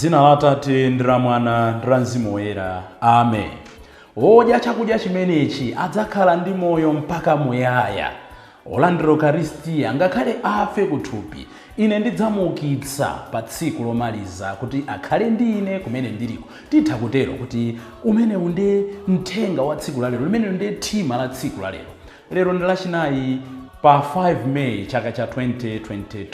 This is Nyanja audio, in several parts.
Dzina la Atate ndi la Mwana ndi la Mzimu Woyera. Amen. Wodya chakudya chimenechi adzakhala ndi moyo mpaka muyaya. Olandira Ukaristiya ngakhale afe kuthupi, ine ndidzamuukitsa pa tsiku lomaliza kuti akhale ndi ine kumene ndiliko. Titha kutero kuti umenewu ndi mthenga wa tsiku lalero, limenelo ndi thima la tsiku lalero. Lero ndi Lachinayi pa 5 May chaka cha 2022.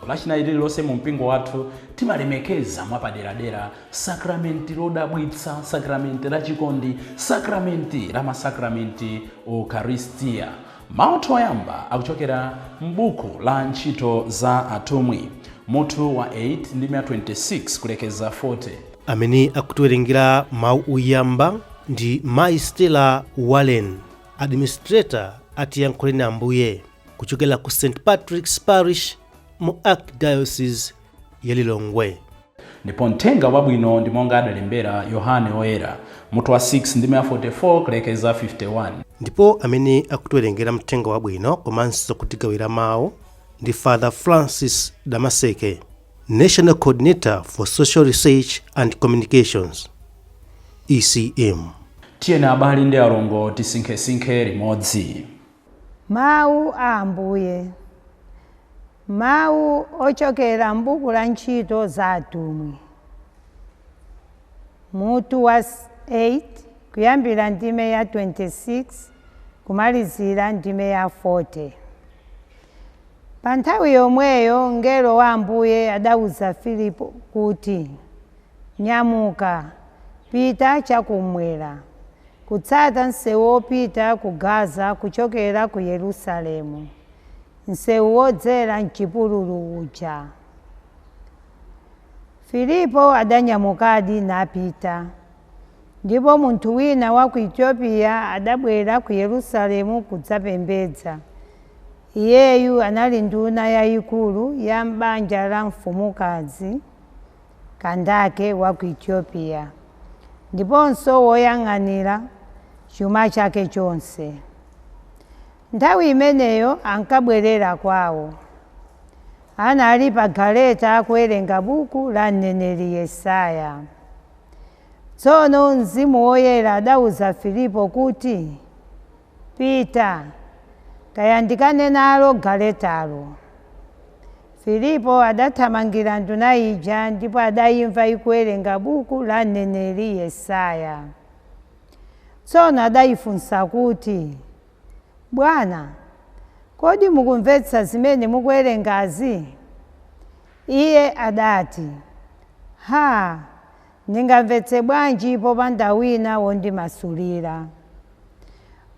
Lachinayi lililonse mu mpingo wathu timalemekeza mwapaderadera sakramenti lodabwitsa, sakramenti la chikondi, sakramenti la masakramenti, Ukaristiya. Mawu oyamba akuchokera m'buku la Ntchito za Atumwi, mutu wa 8 ndi 26 kulekeza 40. Amene akutiwerengera mawu oyamba ndi Mayi Stella Wallen, administrator atiyankhuleni Ambuye, kuchokera ku St Patrick's Parish mu Archdiocese ya Lilongwe. Ndipo mthenga wabwino ndi monga adalembera Yohane Woyera, mutu wa 6 ndi 44 kulekeza 51. Ndipo amene akutiwerengera mthenga wabwino komanso kutigawira mawu ndi Father Francis Damaseke, National Coordinator for Social Research and Communications, ECM. Tiyeni abale ndi alongo tisinkhesinkhe limodzi. Mawu a Ambuye. Mawu ochokera m'buku la Ntchito za Atumwi, mutu wa 8, kuyambira ndime ya 26 kumalizira ndime ya 40. Pa nthawi yomweyo mngelo wa Ambuye adawuza Filipo kuti, "Nyamuka, pita chakumwera, kutsata msewu wopita ku Gaza kuchokera ku Yerusalemu, msewu wodzera mchipululu uja." Filipo adanyamukadi napita. Ndipo munthu wina wa ku Etiopiya adabwera ku Yerusalemu kudzapembedza. Iyeyu anali nduna yayikulu ya m'banja la mfumukazi Kandake wa ku Etiopiya, ndiponso woyang'anira chuma chake chonse. Nthawi imeneyo ankabwerera kwawo. Anali pa galeta akuwerenga buku la mneneri Yesaya. Tsono Mzimu Woyera adawuza Filipo kuti, "Pita, kayandikane nalo galetalo." Filipo adathamangira nduna ija ndipo adayimva ikuwerenga buku la mneneri Yesaya. Tsono adayifunsa kuti, "Bwana, kodi mukumvetsa zimene mukuwerengazi?" Iye adati, "Ha, ndingamvetse bwanji popanda wina wondimasulira?"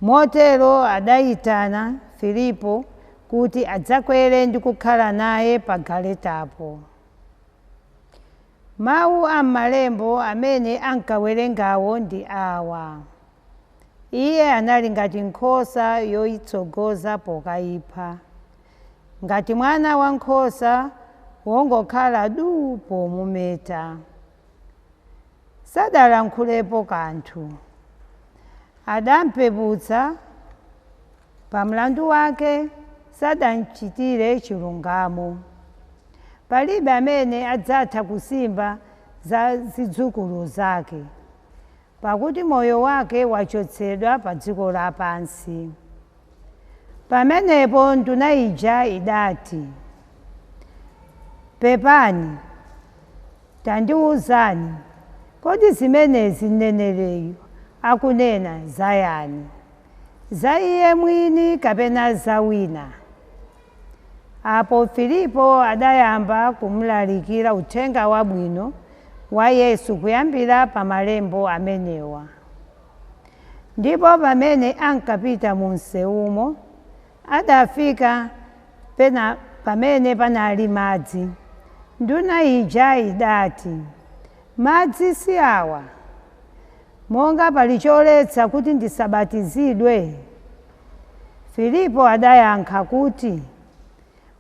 Motero adayitana Filipo kuti adzakwere ndi kukhala naye pa galetapo. Mawu a m'malembo amene ankawerengawo ndi awa: "Iye anali ngati nkhosa yoyitsogoza pokayipha, ngati mwana wankhosa wongokhala duu pomumeta. Sadalankhulepo kanthu. Adampeputsa pa mlandu wake, sadamchitire chilungamo. Palibe amene adzatha kusimba za zidzukulu zake, pakuti moyo wake wachotsedwa pa dziko lapansi." Pamenepo nduna ija idati, "Pepani, tandiwuzani, kodi zimenezi mneneriyu akunena zayani? Za iye mwini kapena za wina?" Apo Filipo adayamba kumulalikira uthenga wabwino wa Yesu kuyambira pa malembo amenewa. Ndipo pamene ankapita mu msewumo, adafika pena pamene panali madzi. Nduna ija idati, "Madzi si awa? Monga pali choletsa kuti ndisabatizidwe?" Filipo adayankha kuti,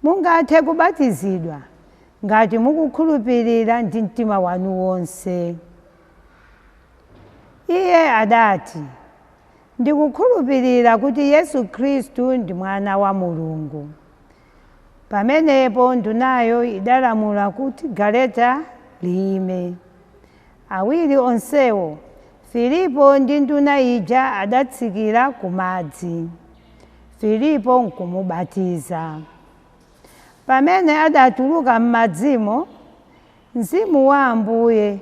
"Mungathe kubatizidwa ngati mukukhulupirira ndi mtima wanu wonse." Iye adati, "Ndikukhulupirira kuti Yesu Khristu ndi Mwana wa Mulungu." Pamenepo ndunayo idalamula kuti galeta liyime. Awiri onsewo, Filipo ndi nduna ija, adatsikira ku madzi, Filipo nkumubatiza. Pamene adatuluka m'madzimo, Mzimu wa Ambuye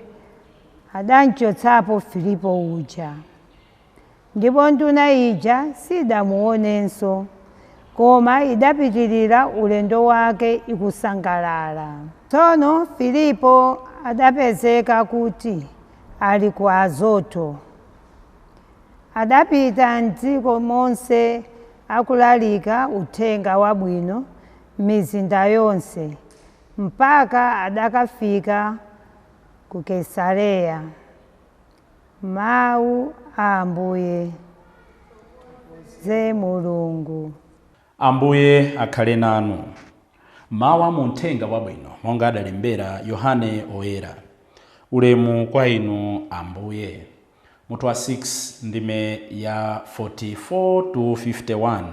adamchotsapo Filipo uja, ndipo nduna ija sidamuonenso, koma idapitirira ulendo wake ikusangalala. Tsono Filipo adapezeka kuti ali ku Azoto. Adapita mdziko monse akulalika uthenga wabwino m'mizinda yonse, mpaka adakafika ku Kesareya. Mawu a Ambuye. Ze Mulungu. Ambuye akhale nanu. Mawu a muthenga wabwino monga adalembera Yohane Oyera. Ulemu kwa inu, Ambuye. Mutu wa 6, ndime ya 44 to 51.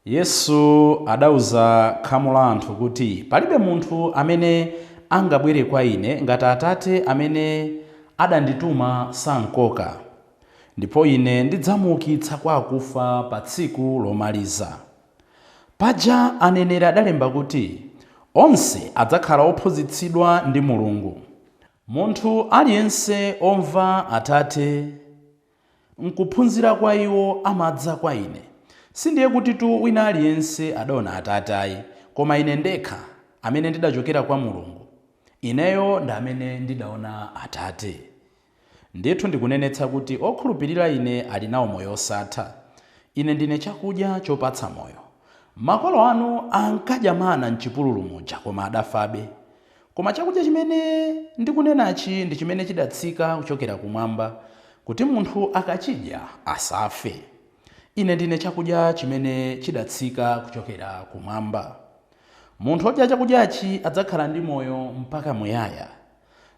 Yesu adauza khamu la anthu kuti, "Palibe munthu amene angabwere kwa ine ngati Atate amene adandituma sankoka, ndipo ine ndidzamuukitsa kwa akufa pa tsiku lomaliza. Paja aneneri adalemba kuti, 'Onse adzakhala ophunzitsidwa ndi Mulungu.' Munthu aliyense omva Atate nkuphunzira kwa iwo amadza kwa ine. Sindiye kuti tu wina aliyense adaona Atate ayi, koma ine ndekha amene ndidachokera kwa Mulungu, ineyo ndi amene ndidaona Atate. Ndithu ndikunenetsa kuti okhulupirira ine ali nawo moyo osatha. Ine ndine chakudya chopatsa moyo. Makolo anu ankadya mana mchipululu muja, koma adafabe. Koma chakudya chimene ndikunenachi ndi chimene chidatsika kuchokera kumwamba, kuti munthu akachidya asafe. Ine ndine chakudya chimene chidatsika kuchokera kumwamba. Munthu odya chakudyachi adzakhala ndi moyo mpaka muyaya,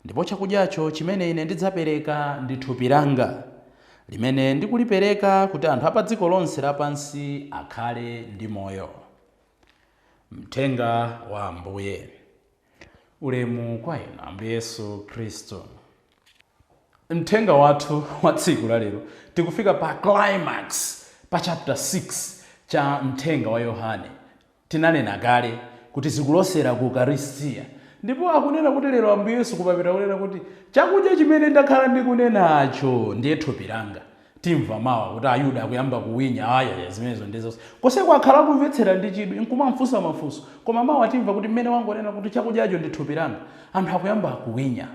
ndipo chakudyacho chimene ine ndidzapereka ndi thupi langa, limene ndikulipereka kuti anthu apa dziko lonse lapansi akhale ndi moyo." Mthenga wa Ambuye. Ulemu kwa inu, Ambuye Yesu Khristu. Mthenga wathu wa tsiku lalero, tikufika pa climax pa chapter 6 cha mthenga wa Yohane. Tinanena kale kuti zikulosera ku Ukaristiya, ndipo akunena kuti lero Ambuye Yesu kumapita kunena kuti chakudya chimene ndakhala ndikunenacho ndiye thupi langa. Timva mawa kuti Ayuda akuyamba kuwinya, ayaya, zimenezo ndizonse koseko akhala akumvetsera ndi chidwi nkumamfunsa mafunso. Koma mawa timva kuti mmene wangonena kuti chakudyacho ndi thupi langa, anthu akuyamba kuwinya.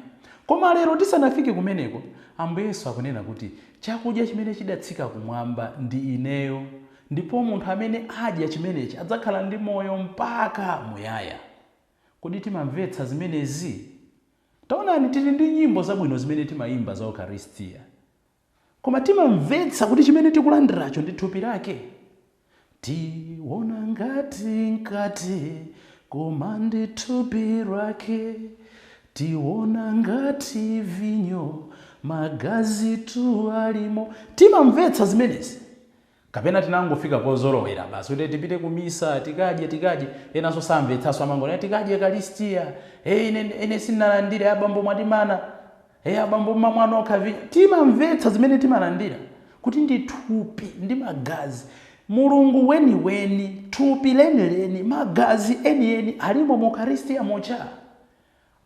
Koma lero, tisanafike kumeneko, Ambuye Yesu akunena kuti chakudya chimene chidatsika kumwamba ndi ineyo, ndipo munthu amene adya chimenechi adzakhala ndi moyo mpaka muyaya. Kodi timamvetsa zimenezi? Taonani, tili ndi nyimbo zabwino zimene timayimba za Ukaristiya, koma timamvetsa kuti chimene tikulandiracho ndi thupi lake? Tiona ngati mkate, koma ndi thupi lake. Tiona ngati vinyo, magazi tu alimo. Timamvetsa zimenezi, kapena tinangofika pozolowera basi kuti tipite kumisa, tikadye, tikadye? Enanso samvetsanso, amangona tikadye Ukaristiya. Hey, ine sindinalandire, abambo mwatimana. Hey, abambo mmamwana okha vinyo. Timamvetsa zimene timalandira kuti ndi thupi ndi magazi, Mulungu weniweni, thupi lenileni, magazi enieni alimo mu Ukaristiya mucha?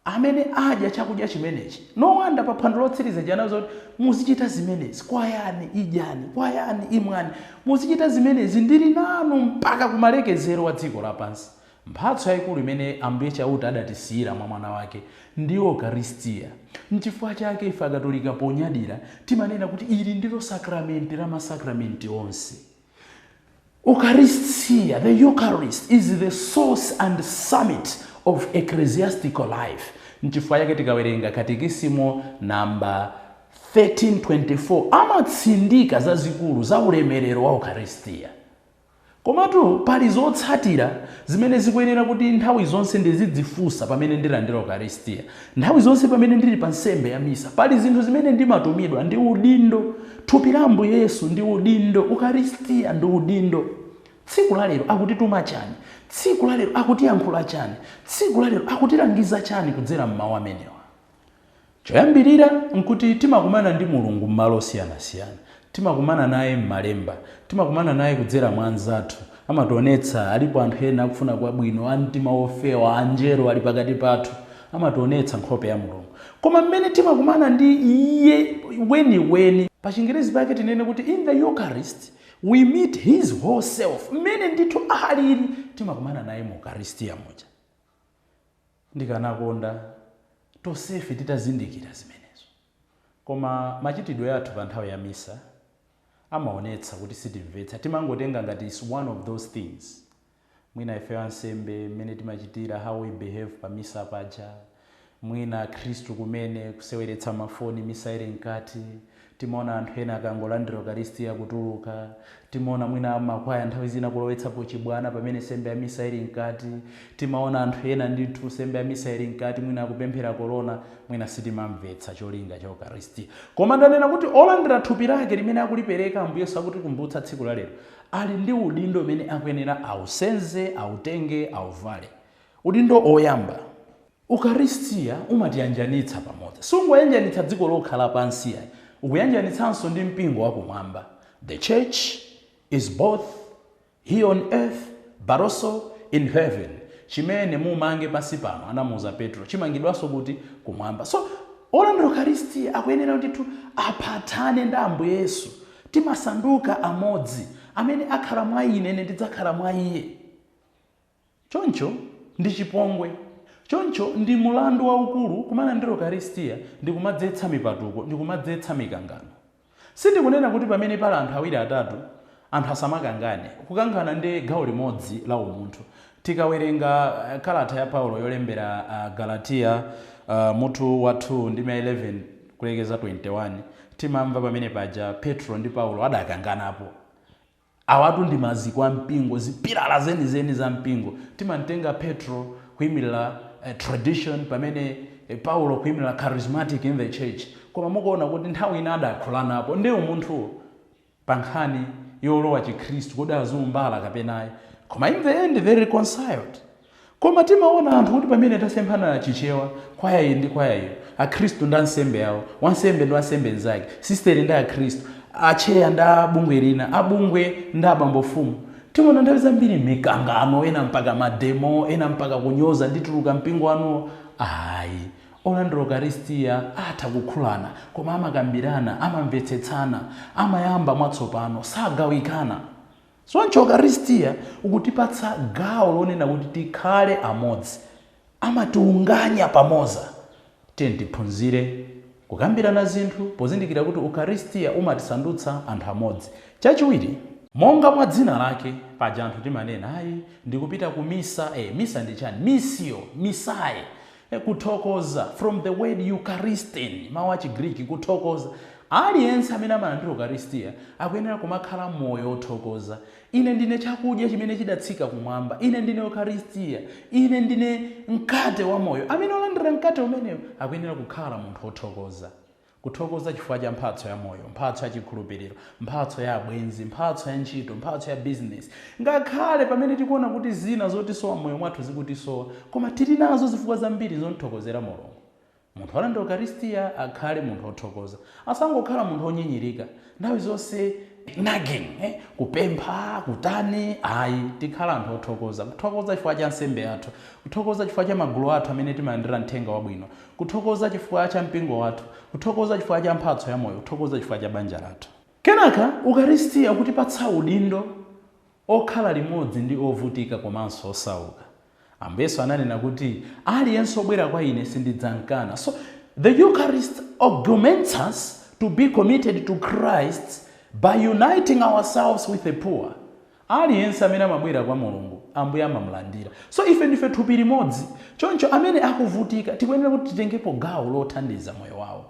Amene adya chakudya chimenechi, no wonder pa phwando lotsiriza janauza kuti muzichita zimenezi, kwayani, idyani, kwayani, imwani, muzichita zimenezi, ndili nanu mpaka kumalekezero wa dziko lapansi. Mphatso yayikulu imene Ambuye Chauta adatisiyira mwa mwana wake ndiyo Ukaristiya. Nchifukwa chake ife Akatolika ponyadira timanena kuti ili ndilo sakramenti la masakramenti onse. Eucharistia, the Eucharist is the source and summit of ecclesiastical life. Nchifukwa chake tikawerenga Katikisimo namba 1324 amatsindika zazikulu za ulemerero wa Eucharistia. Komatu pali zotsatira zimene zikuyenera kuti nthawi zonse ndizidzifunsa pamene ndilandira Ukaristiya. Nthawi zonse pamene ndili pa nsembe ya misa, pali zinthu zimene ndimatumidwa ndi udindo. Thupi la Ambuye Yesu ndi udindo, Ukaristiya ndi udindo. Tsiku la lero akutituma chani? Tsiku la lero akutiyankhula chani? Tsiku la lero akutilangiza chani kudzera mmawu amenewa? Choyambirira nkuti timakumana ndi Mulungu m'malo osiyanasiyana. Timakumana naye m'malemba, timakumana naye kudzera mwa anzathu, amationetsa alipo anthu ena akufuna kwabwino, a mtima wofewa, anjelo ali pakati pathu, amationetsa nkhope ya Mulungu. Koma mmene timakumana ndi iye weniweni, pa Chingerezi pake tinene kuti in the Eucharist we meet his whole self. Mmene ndithu alili timakumana naye mu Eucharistia muja. Ndikanakonda tonsefe titazindikira zimenezo, koma machitidwe athu pa nthawi ya misa amaonetsa kuti sitimvetsa. Timangotenga ngati is one of those things. Mwina ife ansembe mmene timachitira, how we behave pa misa paja, mwina Khristu kumene kuseweretsa mafoni misa ili mkati, timaona anthu ena akangolandira Eucharistia kutuluka, timaona mwina makwaya nthawi zina kulowetsapo chibwana pamene sembe ya misa ili mkati, timaona anthu ena ndithu sembe ya misa ili mkati mwina akupemphera korona, mwina sitimamvetsa cholinga cha Eucharistia. Koma ndanena kuti olandira thupi lake limene akulipereka Ambuye Yesu akutikumbutsa tsiku la lero, ali ndi udindo umene akuyenera ausenze, autenge, auvale. Udindo oyamba, Eucharistia umatiyanjanitsa pamodzi. Sungoyanjanitsa dziko lokha lapansi ayi, ukuyanjanitsanso ndi mpingo wakumwamba. The church is both here on earth but also in heaven. Chimene mumange pansi pano, anamuuza Petro, chimangidwanso kuti kumwamba. So olandira Eucharistia akuyenera ndithu aphatane ndi Ambuye Yesu. Timasanduka amodzi, amene akhala mwa ine, ine ndidzakhala mwa iye. Choncho ndi chipongwe, choncho ndi mulandu waukulu kumalandira Eucharistia ndi kumadzetsa mipatuko, ndi kumadzetsa mikangano. Sindikunena kuti pamene pali anthu awiri atatu anthu asamakangane. Kukangana ndi gawo limodzi la umunthu. Tikawerenga kalata ya Paulo yolembera Galatiya, mutu wa 2 ndi 11 kulekeza 21, timamva pamene paja Petro ndi Paulo adakanganapo. Awatu ndi maziko a mpingo, zipilala zenizeni za mpingo. Timamtenga Petro kuyimirira tradition, pamene Paulo kuyimirira charismatic in the church. Koma mukuona kuti nthawi ina adakhulanapo ndi umunthuwo pa nkhani yolowa Chikhristu, kodi aziumbala kapenayi. Koma in the end they reconciled. Koma timaona anthu kuti pamene tasemphana Chichewa, kwaya iyi ndi kwaya iyo, akhristu ndi ansembe awo, wansembe ndi wansembe nzake, sisteri ndi akhristu, acheya ndi abungwe lina, abungwe ndi abambofumu, timaona nthawi zambiri mikangano, ena mpaka mademo, ena mpaka kunyoza, ndituluka mpingo wanuwo. Ayi, olandira Eucharistia atha kukhulana, koma amakambirana, amamvetsetsana, amayamba mwatsopano, sagawikana. Choncho Eucharistia ukutipatsa gawo lonena kuti tikhale amodzi, amatiunganya pamodzi. Tiye tiphunzire kukambirana zinthu pozindikira kuti Eucharistia umatisandutsa anthu amodzi. Chachiwiri, monga mwa dzina lake paja anthu timanena, ayi, ndikupita ku misa. Misa ndi chani? Missio, misae, kuthokoza, from the word eucharistin, mawu a Chigriki, kuthokoza. Aliyense amene amalandira Eucharistia akuyenera kumakhala moyo othokoza. Ine ndine chakudya chimene chidatsika kumwamba, ine ndine Eucharistia, ine ndine mkate wa moyo. Amene olandira mkate umenewo akuyenera kukhala munthu othokoza. Kuthokoza chifukwa cha mphatso ya moyo, mphatso ya chikhulupiriro, mphatso ya abwenzi, mphatso ya ntchito, mphatso ya business. Ngakhale pamene tikuona kuti zina zotisowa moyo mwathu zikutisowa, koma tili nazo zifukwa zambiri zomthokozera Mulungu. Munthu olandira Eucharistia akhale munthu othokoza, asangokhala munthu onyinyirika nthawi zonse, nagging, kupempha, kutani. Ayi, tikhala anthu othokoza. Kuthokoza chifukwa cha nsembe yathu, kuthokoza chifukwa cha magulu athu amene timalandira mthenga wabwino, kuthokoza chifukwa cha mpingo wathu, kuthokoza chifukwa cha mphatso ya moyo, kuthokoza chifukwa cha banja lathu. Kenaka Eucharistia kutipatsa udindo okhala limodzi ndi ovutika komanso osauka. Ambuye Yesu ananena kuti aliyense obwera kwa ine sindidzamkana. So the Eucharist augments us to be committed to Christ by uniting ourselves with the poor. Aliyense amene amabwera kwa Mulungu, Ambuye amamulandira. So ife ndife thupi limodzi. Choncho amene akuvutika tikuyenera kuti titengepo gawo lothandiza moyo wawo.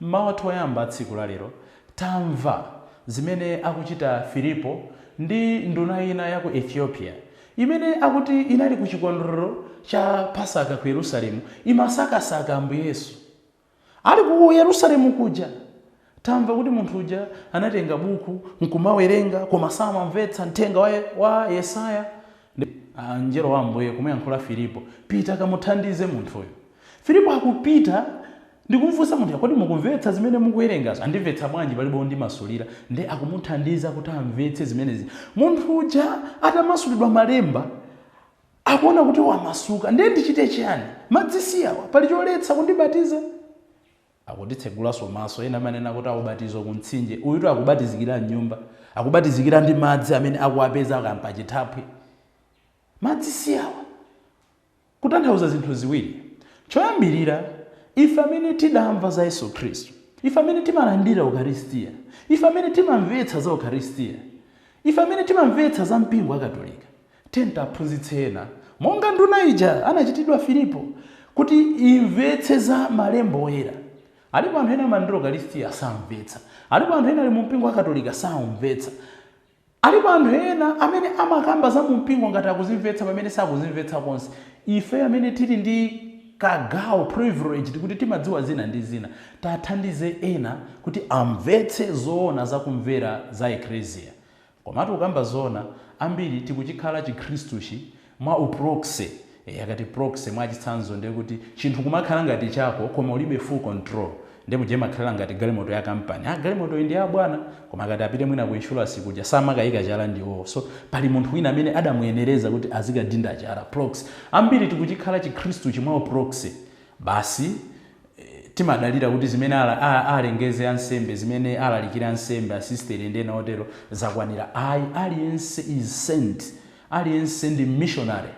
Mmawu athu oyamba tsiku la lero tamva zimene akuchita Filipo ndi nduna ina ya ku Ethiopia imene akuti inali ku chikondwerero cha Pasaka ku Yerusalemu, imasakasaka Ambuye Yesu. Ali ku Yerusalemu kuja tamva kuti munthu uja anatenga buku nkumawerenga, koma samamvetsa mthenga wa Yesaya. Mngelo wa Ambuye kumuyankhula Filipo, pita kamuthandize munthuyo. Filipo akupita Ndikumfunsa munthu, "Kodi mukumvetsa zimene mukuwerengazo?" "Andimvetsa bwanji? Palibe wondimasulira." Ndi akumuthandiza kuti amvetse zimenezi. Munthu uja atamasulidwa malemba, akuona kuti wamasuka. "Ndiye ndichite chiyani? Madzi siyawa, pali choletsa kundibatiza?" Akutitsegulanso maso. Ena amanena kuti aubatizo ku mtsinje, uyutu akubatizikira mnyumba, akubatizikira ndi madzi amene akuwapeza akampa chithaphwi. Madzi siyawa, kutanthauza zinthu ziwiri. Choyambirira, ife amene tidamva za Yesu Khristu, ife amene timalandira Ukaristiya, ife amene timamvetsa za Ukaristiya, ife amene timamvetsa za mpingo wa Katolika, tentaphunzitse ena monga nduna ija anachitidwa Filipo kuti imvetse za malembo oyera. Alipo anthu ena amalandira Ukaristiya, samvetsa. Alipo anthu ena ali mu mpingo wa Katolika, samvetsa. Alipo anthu ena amene amakamba za mu mpingo ngati akuzimvetsa, pamene sakuzimvetsa konse. Ife amene tili ndi kagawo, privilege, kuti timadziwa zina ndi zina, tathandize ena kuti amvetse zoona zakumvera za Eklesia. Komatu kukamba zoona, ambiri tikuchikhala Chikhristuchi mwa uproxy. Akati proxy, mwachitsanzo, ndiye kuti chinthu kumakhala ngati chako koma ulibe full control. Ndiye muje makhala ngati galimoto ya kampani. Ah, galimoto iyi ndi ya bwana, koma akati apite mwina ku insurance kuja, samakayika chala ndiwo. So pali munthu wina amene adamuyenereza kuti azikadinda chala, proxy. Ambiri tikuchikhala Chikhristuchi mwa uproxy basi. Timadalira kuti zimene alengeze ansembe, zimene alalikira ansembe, asisteri ndi ena otero, zakwanira. Ayi, aliyense is sent, aliyense ndi missionary.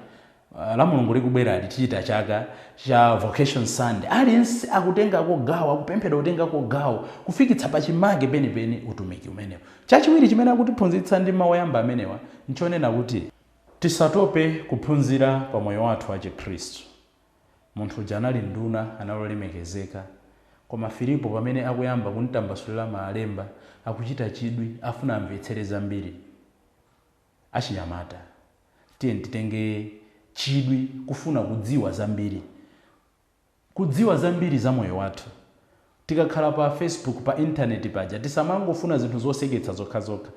La Mulungu likubwerali tichita chaka cha Vocation Sunday. Aliyense akutengako gawo, akupemphedwa kutengako gawo kufikitsa pachimake penipeni utumiki umenewo. Chachiwiri chimene akutiphunzitsa ndi mawu oyamba amenewa nchonena kuti tisatope kuphunzira pa moyo wathu wa Chikhristu. Munthu uja anali nduna, anali olemekezeka, koma Filipo pamene akuyamba kumtambasulira malemba, akuchita chidwi, afuna amvetsere zambiri. Achinyamata, tiye titenge chidwi kufuna kudziwa zambiri, kudziwa zambiri za moyo wathu. Tikakhala pa Facebook, pa intaneti paja, tisamangofuna zinthu zoseketsa zokhazokha.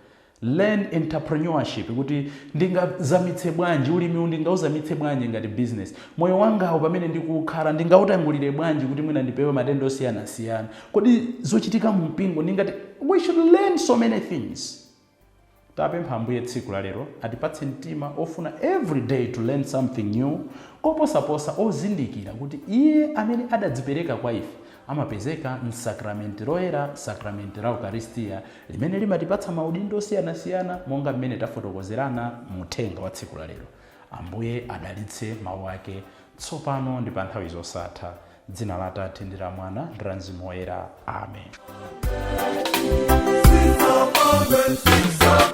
Learn entrepreneurship, kuti ndingazamitse bwanji ulimi, ndingauzamitse bwanji ngati business, moyo wangawo pamene ndikukhala ndingautangulire bwanji kuti mwina ndipewe matenda osiyanasiyana, kodi zochitika mu mpingo ndingati. We should learn so many things. Tapempha Ambuye tsiku la lero atipatse mtima ofuna every day to learn something new, koposaposa ozindikira kuti iye amene adadzipereka kwa ife amapezeka msakramenti loyera, sakramenti la Ukaristiya, limene limatipatsa maudindo osiyanasiyana monga mmene tafotokozerana mu uthenga wa tsiku la lero. Ambuye adalitse mawu ake tsopano ndi pa nthawi zosatha. Dzina la Atate ndi la Mwana ndi la Mzimu Woyera, amen. Sisa,